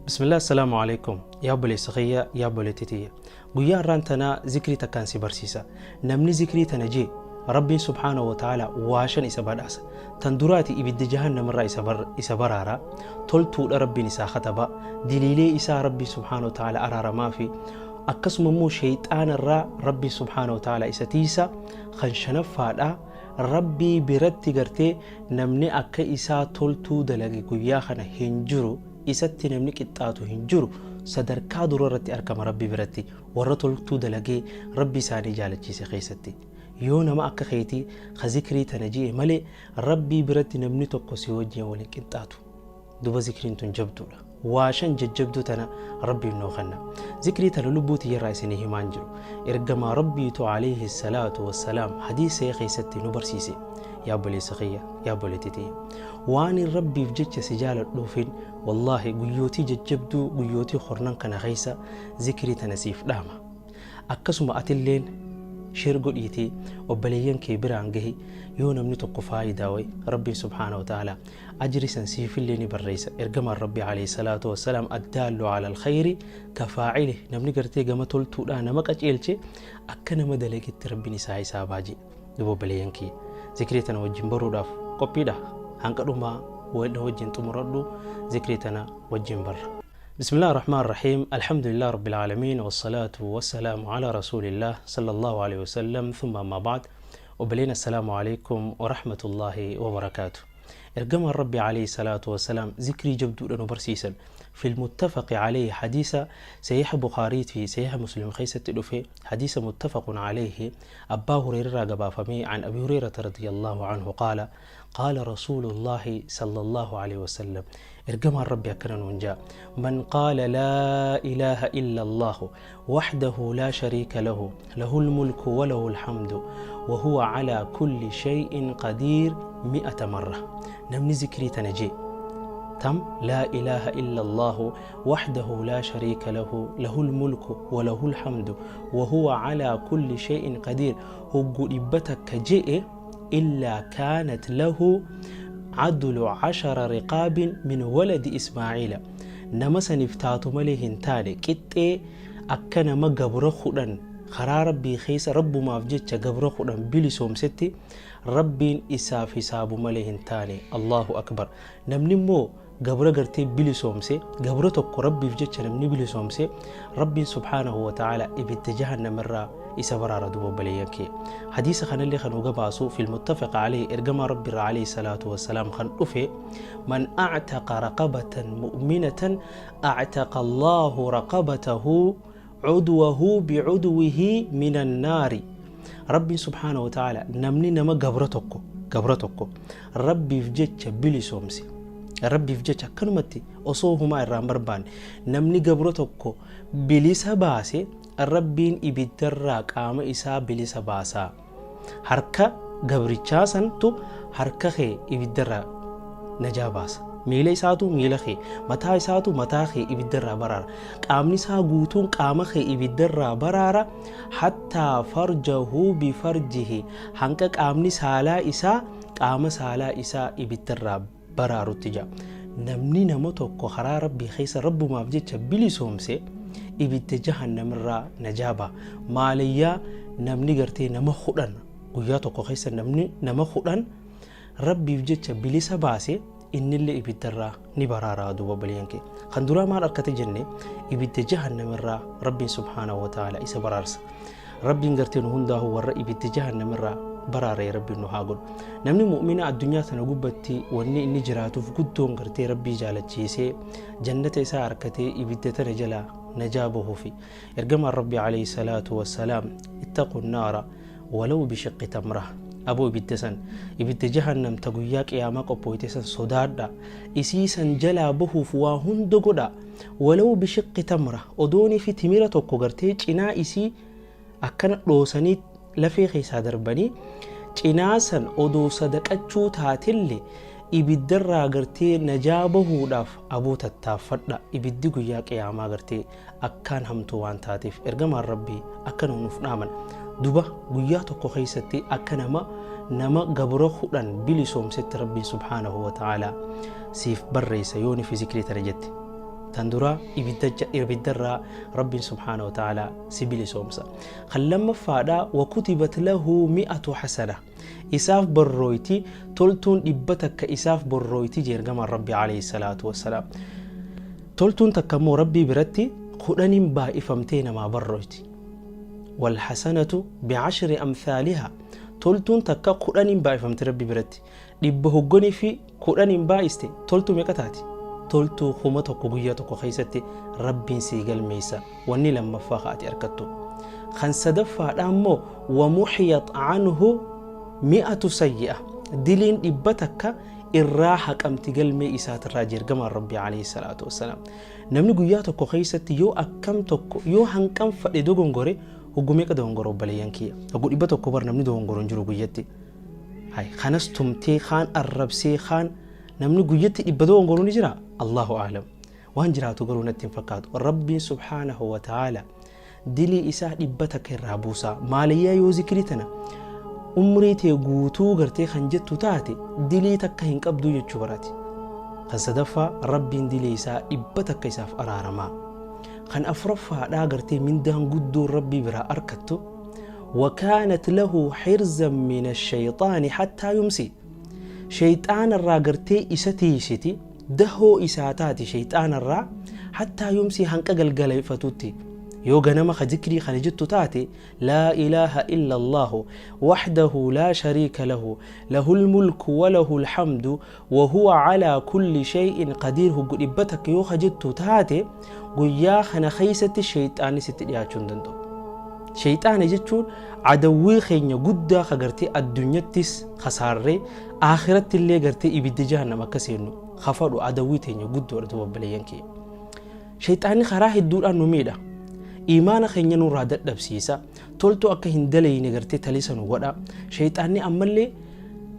Bismillah, assalaamu alaikum. Yaa obboleessa kiyya, yaa obboleettii tiyya, guyyaa har'aan tanaa zikrii takkaan si barsiisa. Namni zikrii tana jee, Rabbiin subhaanahu wa ta'ala waa shan isa badhaasa. Tan duraati, ibidda jahannamarraa isa baraara, toltuudha Rabbiin isaa kataba, diliilee isaa Rabbiin subhaanahu wa ta'ala araaramaa fi akkasuma immoo sheyxaanarraa Rabbiin subhaanahu wa ta'ala isa tiisa. Kan shanaffaadha, Rabbii biratti gartee namni akka isaa toltuu dalage guyyaa kana hin jiru, isatti namni qixxaatu hin jiru, sadarkaa dura irratti argama Rabbi biratti warra toltuu dalagee Rabbi isaanii jaalachiise keessatti. Yoo nama akka keetii ka zikrii tana ji'e malee, Rabbii biratti namni tokko si wajjin waliin qixxaatu. Duba zikriin tun jabduudha. Waa shan jajjabduu tana Rabbiin nuu kenna. Zikrii tana lubbuu tiyyarraa isinii himaan jiru. Ergamaa Rabbiitu alayhi salaatu wassalaam hadiisa keessatti nu barsiise. Yaa obboleessa kiyya, yaa obboleettii tiyya, waan Rabbiif jecha si jaaladhuufin, wallaahi, guyyootii jajjabduu, guyyootii hornan kana keessa zikrii tana siif dhaama. Akkasuma atilleen share godhiitii obboleeyyan kee biraan gahi. Yoo namni tokko faayidaa wayi, Rabbiin subhaanahu wa ta'ala ajri san siifillee ni barreessa. Ergamaan Rabbi alayhi salaatu wassalaam, "Addaallu ala alkhayri kafaa'ili." Namni gartee gama toltuudhaa nama qaceelche akka nama dalagetti Rabbiin isaa hisaabaa jedhe. Duba obboleeyyan kiyya, zikrii tana wajjin baruudhaaf qophiidha? Hanqa dhumaa wajjin xumuradhu, zikrii tana wajjin barra. بسم الله الرحمن الرحيم، الحمد لله رب العالمين، والصلاة والسلام على رسول الله صلى الله عليه وسلم، ثم أما بعد. وبلينا السلام عليكم ورحمة الله وبركاته. Ergamaan Rabbi alayhi salaatu wasalaam zikrii jabduudha nu barsiisan. في المتفق عليه، حديث صحيح بخاري في صحيح مسلم keessatti dhufe، حديث متفق عليه، أبا هريرة gabaafamee، عن أبي هريرة رضي الله عنه قال: قال رسول الله صلى الله عليه وسلم، ergamaan Rabbi akkana nuun jaa: "من قال لا إله إلا الله وحده لا شريك له، له الملك وله الحمد وهو على كل شيء قدير 100 مرة." Namni zikrii tana jee tam، "لا إله إلا الله وحده لا شريك له، له الملك وله الحمد وهو على كل شيء قدير" hoggu 100 je'e، إلا كانت له عدل 10 رقاب من ولد إسماعيل. Nama saniif taatu malee hin taane, qixxee akka nama gabra 10 karaa Rabbii keessa Rabbumaaf jecha gabra 10 bilisoomsetti Rabbiin isaaf hisaabu malee hin taane. Allahu akbar! Namni immoo gabra gartee bilisoomse, gabra tokko Rabbiif jecha namni bilisoomse, Rabbiin subhaanahu wa ta'ala ibidda jahannamarraa isa baraara. Duba obboleeyyan kee, hadiisa kanallee kan nu gabaasu في المتفق عليه, ergamaa Rabbiirraa alayhi salaatu wassalaam kan dhufe: "من أعتق رقبة مؤمنة أعتق الله رقبته عدوه بعدوه من النار." Rabbiin subhaanahu wa ta'ala namni nama gabra tokko Rabbiif jecha bilisoomse, Rabbiif jecha akkanumatti osoo humaa irraa hin barbaanne namni gabra tokko bilisa baase, Rabbiin ibiddarraa qaama isaa bilisa baasaa. Harka gabrichaa santu harka kee ibiddarraa najaa baasa, miila isaatu miila kee, mataa isaatu mataa kee ibiddarraa baraara, qaamni isaa guutuun qaama kee ibiddarraa baraara. حتى فرجه بفرجه, hanqa qaamni saalaa isaa qaama saalaa isaa ibiddarraa baraarutti jira. Namni nama tokko karaa Rabbii keessa Rabbumaaf jecha bilisoomse ibidda jahannamirraa najaa ba'a. Maaliyyaa namni gartee nama 10 guyyaa tokko keessa namni nama 10 Rabbiif jecha bilisa baase, innillee ibiddarraa ni baraaraa. Duuba obboleeyyan kee, kan duraa maal arkate jenne? Ibidda jahannamirraa Rabbiin subhaanahu wa ta'ala isa baraarsa. Rabbiin gartee nu hundaahu warra ibidda jahannamirraa baraaree Rabbiin nu haa godhu. Namni mu'mina addunyaa tana gubbatti wanni inni jiraatuuf guddoon gartee Rabbii jaalachiisee jannata isaa harkatee ibidda tana jalaa najaa bahuufi. Ergamaan Rabbii alayhi salaatu wassalaam, "اتقوا النار ولو بشق تمرة." Aboo, ibidda san, ibidda jahannam ta guyyaa qiyaamaa qophooyte san sodaadha. Isii san jalaa bahuuf waa hunda godha. ولو بشق تمرة, odoonii fi timira tokko gartee cinaa isii akkana dhoosanii lafee keessaa darbanii cinaa san odoo sadaqachuu taatillee, ibiddarraa gartee najaa bahuudhaaf aboo tattaaffadha. Ibiddi guyyaa qiyaamaa gartee akkaan hamtuu waan taateef, ergamaan Rabbii akka nuuf dhaaman. Duba guyyaa tokko keessatti akka nama gabra 10 bilisoomsetti Rabbiin subhaanahu wa ta'aalaa siif barreessa yooni fi zikrii tana jette. Tan duraa ibiddarraa Rabbiin subhaanahu wa ta'aalaa si bilisoomsa. Kan lammaffaadhaa wakutibat lahu mi'atu hasana. Isaaf borrooyti toltuun 100 isaaf borrooyti jee ergamaan Rabbii alayhi salaatu wassalaam. Toltuun takka immoo Rabbii biratti 10n baay'ifamtee namaa barrooyti. Wal hasanatu bi'ashri amthaaliha. Toltuun takka 10n baay'ifamti Rabbii biratti. 100 hoggonii fi 10n baay'iste toltuu meeqa taati? Toltuu 1000 guyyaa tokko keessatti Rabbiin sii galmeessa. Wanni lammaffaa ka ati arkattu. Kan sadaffaadhaa immoo wa muhiyat anhu mi'atu sayyi'a. Diliin 100 irraa haqamti galmee isaatirraa jee ergamaan Rabbii alayhi salaatu wassalaam. Namni guyyaa tokko keessatti yoo akkam tokko yoo hanqam fadhe dogongore hoggu meeqa dogongora obboleeyyan kiyya? Hoggu 100 bar namni dogongoro hin jiru guyyatti. Hay kanas tumtee kaan arrabsee kaan namni guyyatti 100 dogongoru ni jira? Allahu a'lam. Waan jiraatu garuu natti hin fakkaatu. Rabbiin subhaanahu wa ta'ala dilii isaa 100 irraa buusaa. Maaliyyaa yoo zikrii tana umrii tee guutuu gartee kan jettu taate dilii takka hin qabduu jechuu baraati. Kan sadaffaa Rabbiin dilii isaa 100 isaaf araaramaa. Kan afuraffaadhaa gartee mindaan guddoon Rabbii biraa arkattu wakaanat lahu hirzan min ashayxaani hattaa yumsi. Shayxaanarraa gartee isa tiiysiti dahoo isaa taati shayxaanarraa hattaa yumsii hanqa galgaleeffatutti. Yoo ganama ka zikrii kana jettu taate laa ilaaha illa Allaahu wahdahu laa shariika lahu lahul mulku wa lahul hamdu wa huwa alaa kulli shay'in qadiir hoggu 100 yoo ka jettu taate guyyaa kana keessatti shayxaanni sitti dhiyaachuu hin danda'u. Shayxaana jechuun adawwii keenya guddaa ka gartee addunyattis kasaarree aakhiratti illee gartee ibidda jahannam akka seennu ka fadhu adawwii teenya guddoodha duuba obboleeyyan kiyya. Shayxaanni karaa hedduudhaan nu miidha. Iimaana keenya nurraa dadhabsiisa. Toltuu akka hin dalayne gartee talisa nu godha. Shayxaanni ammallee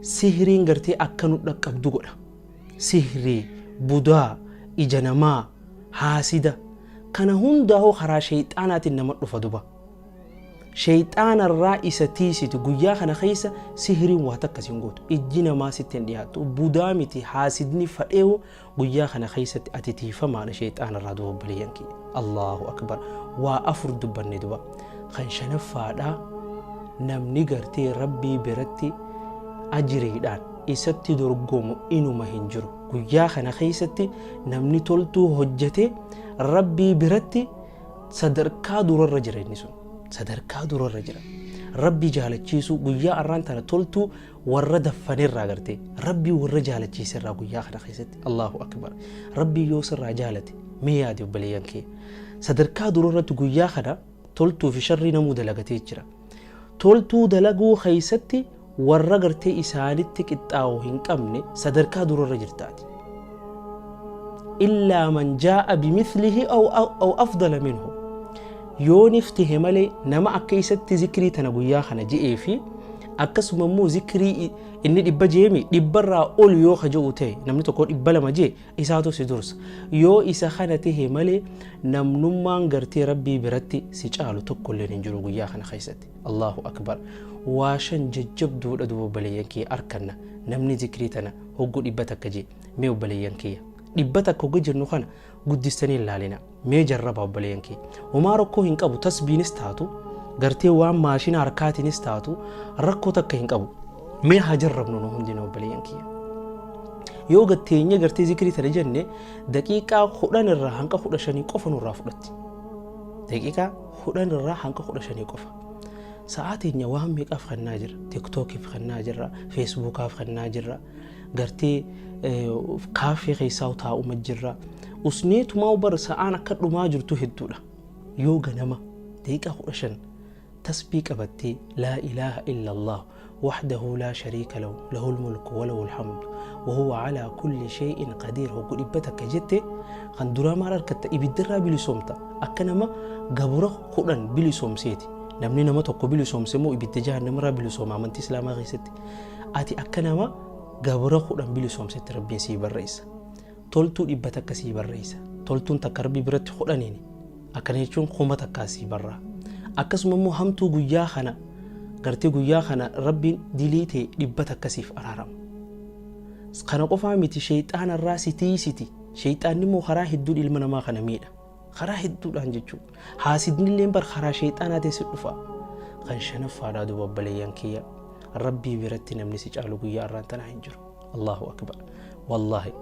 sihriin gartee akka nu dhaqqabdu godha. Sihrii, budaa, ija namaa, haasida kana hundaa'uu karaa shayxaanaatiin nama dhufa duba. Sheyxaanarraa isa tiysiti guyyaa kana keessa sihriin waa takka sin gootu. Ijji namaa sitti hin dhiyaattu. Budaa miti haasidni fadheehu guyyaa kana keessatti ati tiiyfamaadha sheyxaanarraa duba obboleeyyan kiyya. Allahu akbar. Waa afur dubbanne duba. Kan shanaffaadhaa namni gartee Rabbii biratti ajriidhaan isatti dorgomu inuma hin jiru. Guyyaa kana keessatti namni toltuu hojjate Rabbii biratti sadarkaa durarra jira inni sun. Sadarkaa durarra jira. Rabbii jaalachiisuu guyyaa arraan tana toltuu warra daffanerraa gartee Rabbii warra jaalachiiserraa guyyaa kana keessatti Allahu akbar. Rabbii yoo sirraa jaalate mee yaadi obboleeyyan kee. Sadarkaa durarratti guyyaa kana toltuu fi sharrii namuu dalagatee jira. Toltuu dalaguu keessatti warra gartee isaanitti qixxaawu hin qabne sadarkaa durarra jirtaati. Illaa man jaa'a bimithlihi aw afdala minhu. Yoonif tahe malee nama akka isatti zikrii tana guyyaa kana je'ee fi akkasuma immoo zikrii inni 100 je'emi dhibbarraa ol yoo ka je'u ta'e namni tokko 200 je'e isaatu si dursa. Yoo isa kana tahe malee namnummaan gartee Rabbii biratti si caalu tokkolleen hin jiru guyyaa kana keessatti. Allahu akbar. Waa shan jajjabduudha duuba obboleeyyan kiyya arkanna namni zikrii tana hoggu 100 je'e. Mee obboleeyyan kiyya 100 hogga jennu kana guddistanii hin laalina. Mee jarraba obboleeyyan kiyya. Homaa rakkoo hin qabu tasbiinis taatu gartee waan maashina harkaatiinis taatu rakkoo takka hin qabu. Mee haa jarrabnu nu hundinuu obboleeyyan kiyya. Yoo gatteenye gartee zikrii tana jenne daqiiqaa 10 irraa hanqa 15 qofa nurraa fudhatti. Daqiiqaa 10 irraa hanqa 15 qofa. Sa'aa teenya waan meeqaaf kennaa jirra? Tiktookiif kennaa jirra, Feesbuukaaf kennaa jirra, gartee kaaffee keessaa taa'uma jirra. Usneetumaa bar sa'aan akka dhumaa jirtu hedduudha. Yoo ganama daqiiqaa 15 tasbii qabattee laa ilaaha illallah wahdahu laa shariika lahu lahul mulku wa lahul hamdu wa huwa alaa kulli shay'in qadiir hoggu 100 jette kan duraa maal arkatta ibiddarraa bilisoomta akka nama gabura 10 bilisoomseeti. Namni nama tokko bilisoomse immoo ibidda jahannamarraa bilisooma amantii islaamaa keessatti. Ati akka nama gabura 10 bilisoomsetti Rabbiin sii barreessa. Toltuu 100 sii barreessa. Toltuun takka Rabbii biratti 10n akkana jechuun 1000 sii barraa. Akkasuma immoo hamtuu guyyaa kana gartee guyyaa kana Rabbiin dilii tee 100 siif araarama. Kana qofaa miti sheyxaanarraa si tiysiti. Sheyxaanni immoo karaa hedduun ilma namaa kana miidha. Karaa hedduudhaan jechuudha. Haasidnilleen bar karaa sheyxaanaatiin si dhufa. Kan shanaffaadhaa duuba obboleeyyan kiyya. Rabbii biratti namni si caalu guyyaa arraan tanaa hin jiru. Allahu akbar. Wallaahi.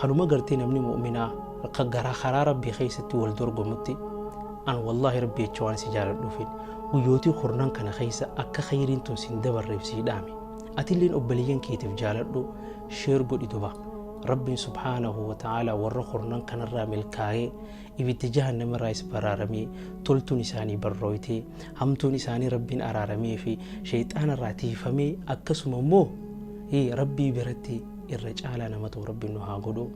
Kanuma gartee namni mu'minaa gara karaa Rabbii keessatti wal dorgomutti an wallaahi Rabbii jecha waan si jaaladhuufin guyyootii kurnan kana keessa akka khayriin tun sin dabarreef sii dhaame. Atilleen obboleeyyan keetiif jaaladhu share godhi duba. Rabbiin subhaanahu wa ta'aalaa warra kurnan kanarraa milkaa'ee ibidda jahannamarraayis baraaramee toltuun isaanii barrooytee hamtuun isaanii Rabbiin araaramee fi sheyxaanarraa tiifamee akkasuma immoo Rabbii biratti irra caalaa nama ta'u Rabbiin nu haa godhu.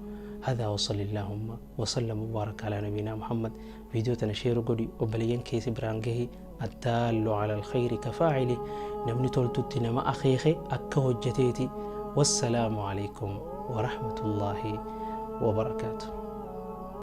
Hadhaa wasallillahumma wasallam mubaaraka alaa nabiinaa Muhammad. Viidiyoo tana sheeru godhi obboleeyyan keessa biraan gahi. Addaallu ala alkhayri kafaa'ili namni toltutti nama akeeke akka hojjeteeti. Wassalaamu alaikum warahmatullaahi wabarakaatu.